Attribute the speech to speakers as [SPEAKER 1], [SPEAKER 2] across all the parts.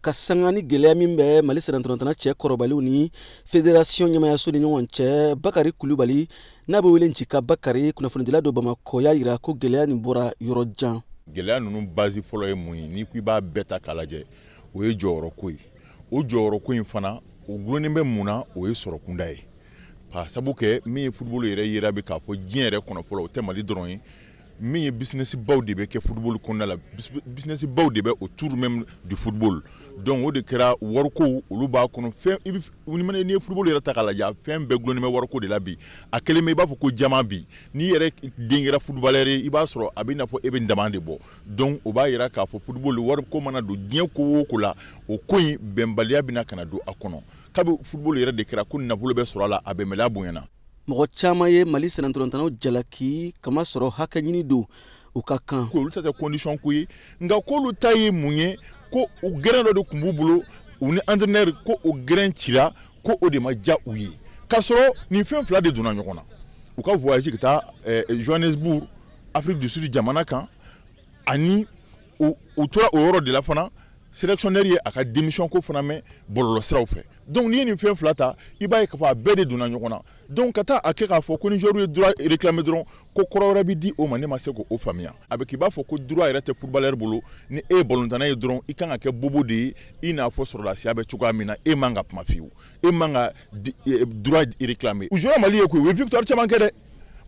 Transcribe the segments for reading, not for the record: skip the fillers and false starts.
[SPEAKER 1] Ka sanga ni gɛlɛya min bɛ Mali sennantolatanna cɛ kɔrɔbalenw ni federasiɔn ɲɛmayaso ni ɲɔgɔn cɛ, Bakari Kulubali, n'a bɛ wele Ncika Bakari, kunnafonidila don Bamakɔ, y'a jira ko gɛlɛya nin bɔra yɔrɔ jan.
[SPEAKER 2] Gɛlɛya ninnu base fɔlɔ ye mun ye? N'i ko i b'a bɛɛ ta k'a lajɛ, o ye jɔyɔrɔko ye. O jɔyɔrɔko in fana, o dulonnen bɛ mun na? O ye sɔrɔkunda ye, k'a sabu kɛ min ye football yɛrɛ yera bi k'a fɔ diɲɛ yɛrɛ kɔnɔ fɔlɔ, o tɛ Mali dɔrɔn ye. Min ye business baw de bɛ kɛ football kɔnɔna la, business baw de bɛ autour même du football. Donc o de kɛra wariko, olu b'a kɔnɔ. Fɛn i bɛ n'i ye football yɛrɛ ta k'a lajɛ, fɛn bɛɛ dulonnen bɛ wariko de la bi. A kɛlen bɛ i b'a fɔ ko jama bi, n'i yɛrɛ den kɛra footballeur ye, i b'a sɔrɔ a bɛ n'a fɔ e bɛ daman de bɔ. Donc o b'a yira k'a fɔ football wariko mana don diɲɛ ko o ko la, o ko in bɛnbaliya bɛna ka na don a kɔnɔ. Kabi football yɛrɛ de kɛra ko nafolo bɛ sɔrɔ a la, a bɛnbaliya bonyana.
[SPEAKER 1] Mɔgɔ caman ye Mali sennantolatannaw jalaki kamasɔrɔ hakɛ ɲini don u ka kan.
[SPEAKER 2] Olu ta tɛ condition ko ye, nka k'olu ta ye mun ye? Ko u gɛrɛn dɔ de tun b'u bolo, u ni entraîneur, ko o gɛrɛn cira, ko o de ma diya u ye. K'a sɔrɔ nin fɛn fila de donna ɲɔgɔn na: u ka voyage ka taa Johannesburg, Afrique du Sud jamana kan, ani u tora o yɔrɔ de la fana, sélectionneur ye a ka démission ko fana mɛn bɔlɔlɔsiraw fɛ. Donc n'i ye nin fɛn fila ta, i b'a ye k'a fɔ a bɛɛ de donna ɲɔgɔn na. Donc ka taa a kɛ k'a fɔ ko ni joueur ye droit réclamer dɔrɔn, ko kɔrɔ wɛrɛ bɛ di o ma, ne ma se k'o faamuya. A bɛ k'i b'a fɔ ko droit yɛrɛ tɛ footballeur bolo. Ni e ye balontanna ye dɔrɔn, i kan ka kɛ bobo de ye, i n'a fɔ sɔrɔdasiya bɛ cogoya min na. E man ka kuma fiyewu, e man ka droit réclamer. U jouera Mali ye koyi, u ye victoire caman kɛ dɛ.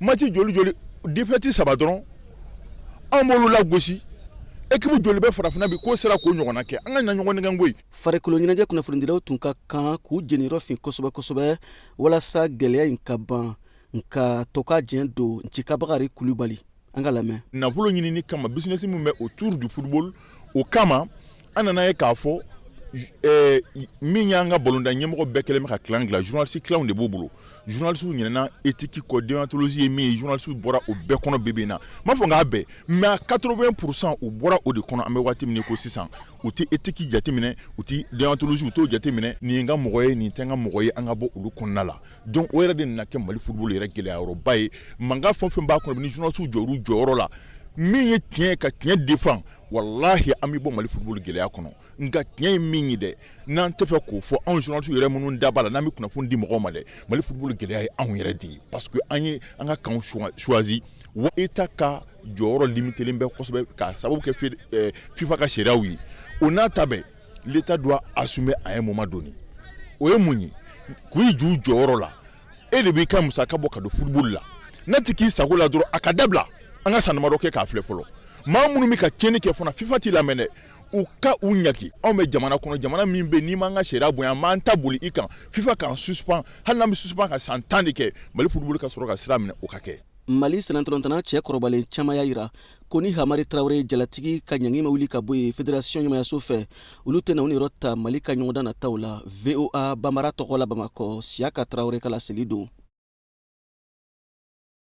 [SPEAKER 2] Match joli joli, défaite saba dɔrɔn, anw b'olu lagosi. Équipe joli bɛ farafinna bi k'o sera k'o ɲɔgɔnna kɛ? An ka na ɲɔgɔn nɛgɛn koyi.
[SPEAKER 1] Farikolo ɲɛnajɛ kunnafonidilaw tun ka kan k'u jeniyɔrɔ fin kosɛbɛ kosɛbɛ walasa gɛlɛya in ka ban, nka tɔ ka jɛn don. Ncika Bakari Kulubali, an ka lamɛn.
[SPEAKER 2] Nafolo ɲinini kama, business min bɛ autour du football, o kama an nana ye k'a fɔ min y'an ka balontan ɲɛmɔgɔ bɛɛ kɛlen bɛ ka clan dilan. Journaliste clanw de b'u bolo. Journaliste ɲinɛna éthique kɔ, déontologie ye min ye, journaliste bɔra o bɛɛ kɔnɔ bi bi in na. N m'a fɔ k'a bɛɛ, mais à 80 %, u bɔra o de kɔnɔ. An bɛ waati min ko sisan, u tɛ éthique jateminɛ, u tɛ déontologie, u t'o jateminɛ. Nin ye n ka mɔgɔ ye, nin tɛ n ka mɔgɔ ye, an ka bɔ olu kɔnɔna la. Donc o yɛrɛ de nana kɛ Mali football yɛrɛ gɛlɛya yɔrɔba ye. Mankan fɛn o fɛn b'a kɔnɔ, ni journaliste jɔr'u jɔyɔrɔ la, min ye tiɲɛ ye, ka tiɲɛ défend, walahi an bɛ bɔ Mali football gɛlɛya kɔnɔ. Nka tiɲɛ ye min ye dɛ, n'an tɛ fɛ k'o fɔ, anw journaliste yɛrɛ minnu da b'a la, n'an bɛ kunnafoni di mɔgɔw ma dɛ, Mali football gɛlɛya ye anw yɛrɛ de ye, parce que an ye an ka camp choisi wa. État ka jɔyɔrɔ limitelen bɛ kosɛbɛ, k'a sababu kɛ FIFA ka sariyaw ye. O n'a ta bɛɛ, l'État doit assumer à un moment donné. O ye mun ye? K'i jɔ u jɔyɔrɔ la. E de b'i ka musaka bɔ ka don football la, n'a ti k'i sago la dɔrɔn, a ka dabila. An ka san damadɔ kɛ k'a filɛ fɔlɔ. Maa minnu bɛ ka tiɲɛni kɛ fana, FIFA t'i lamɛn dɛ, u ka u ɲaki. Anw bɛ jamana kɔnɔ, jamana min bɛ n'i m'an ka sariya bonya, an b'an ta boli i kan. FIFA k'an suspend, hali n'an bɛ suspend ka san 10 de kɛ, Mali football ka sɔrɔ ka sira minɛ, o ka kɛ.
[SPEAKER 1] Mali sennantolatanna cɛ kɔrɔbalen caman y'a yira ko ni Hamari Tarawele jalatigi ka ɲangi ma wuli ka bɔ yen fédération ɲɛmayaso fɛ, olu tɛna u niyɔrɔ ta Mali ka ɲɔgɔndan nataw la. VOA Banbara tɔgɔ la Bamakɔ, Siyaka Tarawele ka laseli don.